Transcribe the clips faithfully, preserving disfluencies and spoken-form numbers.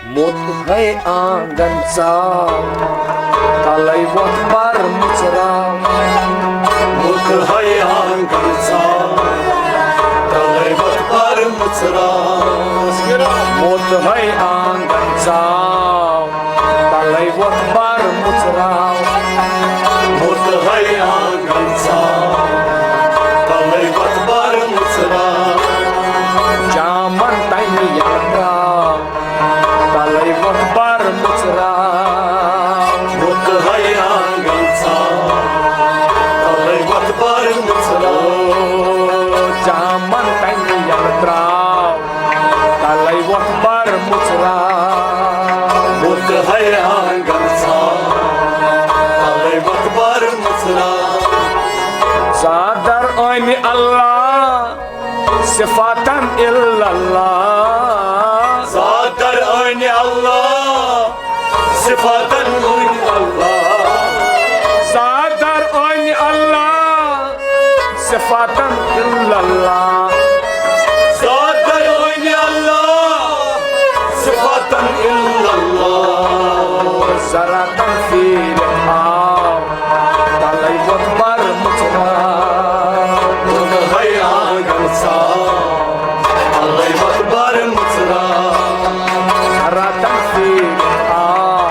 موٚت ہے آنگن ژاو، تلے وۄتھ بر مُژراو۔ موٚت ہے آنگن ژاو، تلے وۄتھ بر مُژراو۔ موٚت ہے آنگن ژاو، تلے وۄتھ بر مُژراو۔ موٚت ہے آنگن ژاو، تلے وۄتھ بر مُژراو۔ جامن تمہِ یلہٕ تراو، تلے وۄتھ بر مُژراو۔ موٚت ہے آنگن ژاو، تلے وۄتھ بر مُژراو۔ جامن تمہِ یلہٕ تراو، تلے وۄتھ بر مُژراو۔ موٚت ہے آنگن ژاو، تلے وۄتھ بر مُژراو۔ زادر أنۍ اللہ، صفاتن الا اللہ۔ زادر أنۍ اللہ، صفاتن أنۍ اللہ۔ زادر أنۍ اللہ، صفاتن الا اللہ۔ زادر أنۍ اللہ، صفاتن الا اللہ۔ ذراتن پھیرِتھ آو، تلے وۄتھ بر مُژراو۔ موٚت ہے آنگن ژاو، تلے وۄتھ بر مُژراو۔ ذراتن پھیرِتھ آو،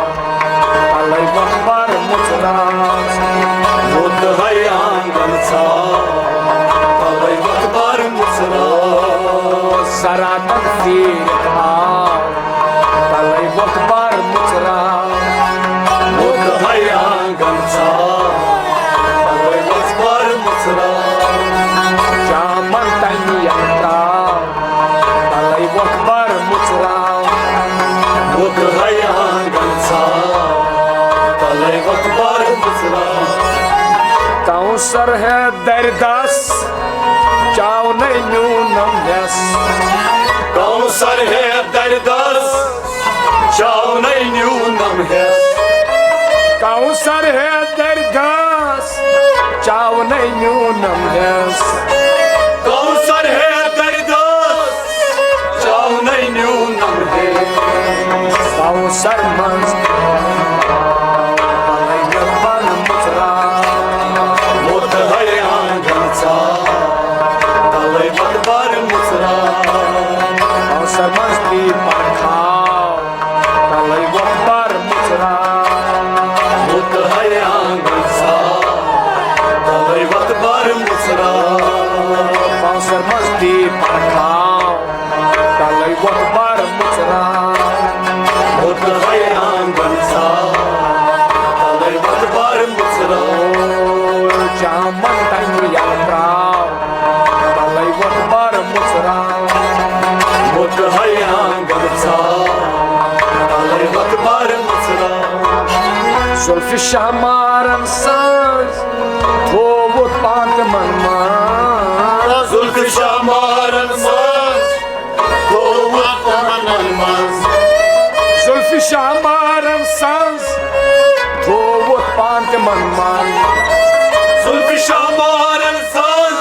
تلے وۄتھ بر مُژراو۔ موٚت ہے آنگن ژاو، تلے وۄتھ بر مُژراو۔ ذراتن پھیرِتھ آو، تلے وۄتھ بر مُژراو۔ موٚت ہے آنگن ژاو، تلے وۄتھ بر مُژراو۔ جامن تمہِ یلہٕ تراو، تلے وۄتھ بر مُژراو۔ موٚت ہے آنگن ژاو، تلے وۄتھ بر مُژراو۔ کونثر ہے درِ دس، چاونے نیونم یس۔ کونثر ہے درِ دس، چاونے نیونم یس۔ کونثر ہے درِ دس، چاونے نیونم یس۔ کونثر ہے درِ دس، چاونے نیونم یس۔ کونثر منٛز پنٕنۍ پن مُژراو۔ موٚت ہے آنگن ژاو، تلے وۄتھ بر مُژراو۔ کونثر منٛز تہِ پرکھاو، تلے وۄتھ بر مُژراو۔ موٚت ہے آنگن ژاو، تلے وۄتھ بر مُژراو۔ کونثر منٛز تہِ پرکھاو، تلے وۄتھ بر مُژراو۔ موٚت ہے آنگن ژاو، تلے وۄتھ بر مُژراو۔ جامن تمہِ یلہٕ تراو، تلے وۄتھ بر مُژراو۔ موٚت ہے آنگن ژاو، تلے وۄتھ بر مُژراو۔ زلفہِ شاہ مارن سٕنٛز تھووُتھ پان تِمن منٛز۔ زلفہِ شاہ مارن سٕنٛز تھووُتھ پانن منٛز۔ زلفہِ شاہ مارن سٕنٛز تھووُتھ پان تِمن منٛز۔ زلفہِ شاہ مارن سٕنٛز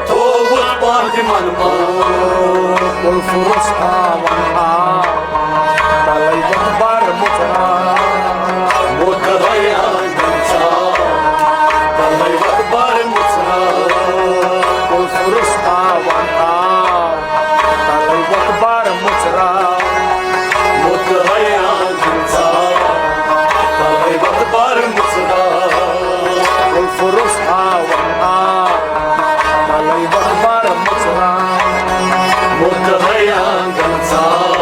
تھووُتھ پان تِمن منٛز۔ پُلفُرُس آون آو، تلے وۄتھ بر مُژراو۔ موٚت ہے آنگن ژاو، تلے وۄتھ بر مُژراو۔ پُلفُرُس آون آو، تلے وۄتھ بر مُژراو۔ موٚت ہے آنگن ژاو، تلے وۄتھ بر مُژراو۔ پُلفُرُس آون آو، تلے وۄتھ بر مُژراو۔ موٚت ہے آنگن ژاو،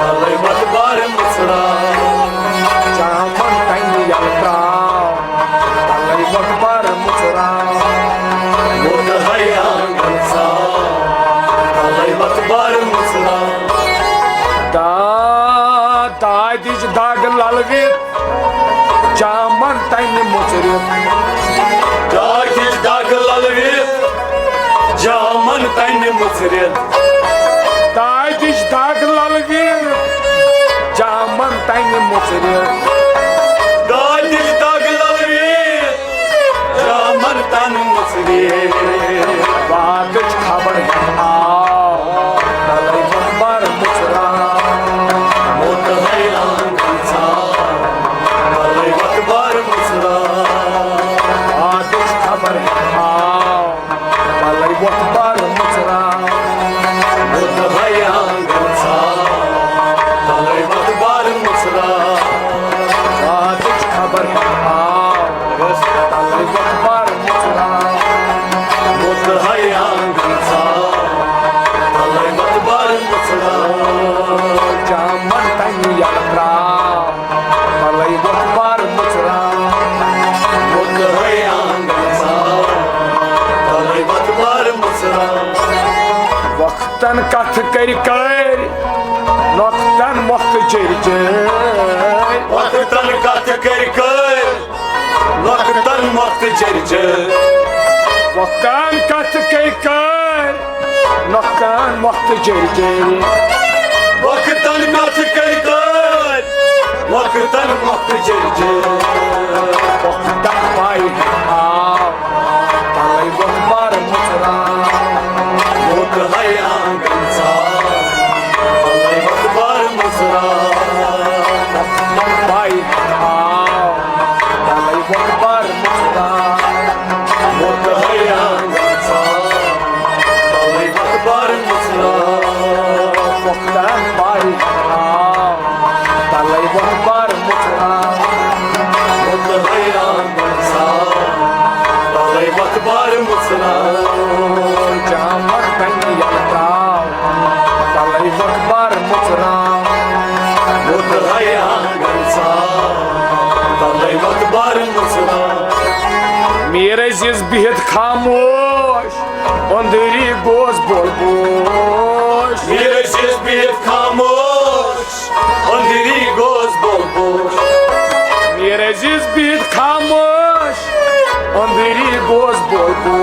تلے وۄتھ بر مُژراو۔ چامن تمہِ یلہٕ تراو، تلے وۄتھ بر مُژراو۔ موٚت ہے آنگن ژاو، تلے وۄتھ بر مُژراو۔ دا-، دادِچ دگ للوِتھ، چامن تمہِ مُژرِتھ۔ دادِچ دگ للوِتھ، چامن تمہِ مُژرِتھ۔ دادِچ دگ للوِتھ، چامن تمہِ مُژرِتھ۔ دادِچ دگ للوِتھ، چامن تمہِ مُژرِتھ۔ واتٕچ خبر ہٮ۪تھ آو، تلے ووت ہَے آنٛگن ژاو، تَلَے وَتھ بار مُژراو۔ واتٕچ خبر ہٮ۪تھ آو، تَلَے وَتھ بار مُژراو۔ ووت ہَے آنٛگن ژاو، تَلَے وَتھ بار مُژراو۔ جامن تَمہِ یَلہٕ ترٛاو، تَلَے وَتھ بار مُژراو۔ ووت ہَے آنٛگن ژاو، تَلَے وَتھ بار مُژراو۔ وقتن کتھ کٔرۍ کٔرۍ، نۄقتن مۄکھ جٔرۍ جٔرۍ۔ وقتن کتھ کٔرۍ کٔرۍ، نۄقتن مۄکھ جٔرۍ جٔرۍ۔ وقتن کتھ کٔرۍ کٔرۍ، نۄقتن مۄکھ جٔرۍ جٔرۍ۔ وقتن کتھ کٔرۍ کٔرۍ، نۄقتن مۄکھ جٔرۍ جٔرۍ۔ وقتن پاے آو، تَلَے وَتھ بار مُژراو۔ ووت ہَے آنٛگن ژاو، تَلَے وَتھ بار مُژراو۔ وقتن پاے آو، تَلَے وَتھ بار مُژراو۔ ووت ہَے آنٛگن ژاو، تَلَے وَتھ بار مُژراو۔ وقتن پاے آو، تَلَے وَتھ بار مُژراو۔ ووت ہَے آنٛگن ژاو، تَلَے وَتھ بار مُژراو۔ جامن تَمہِ یَلہٕ ترٛاو، تَلَے وَتھ بار مُژراو۔ ووت ہَے آنٛگن ژاو، تَلَے وَتھ بار مُژراو۔ میٖر عزیز بِہِتھ خاموش، أنٛدری گوس بول بوش۔ میٖر عزیز بِہِتھ خاموش، أنٛدری گوس بول بوش۔ میٖر عزیز بِہِتھ خاموش، أنٛدری گوس بول بوش۔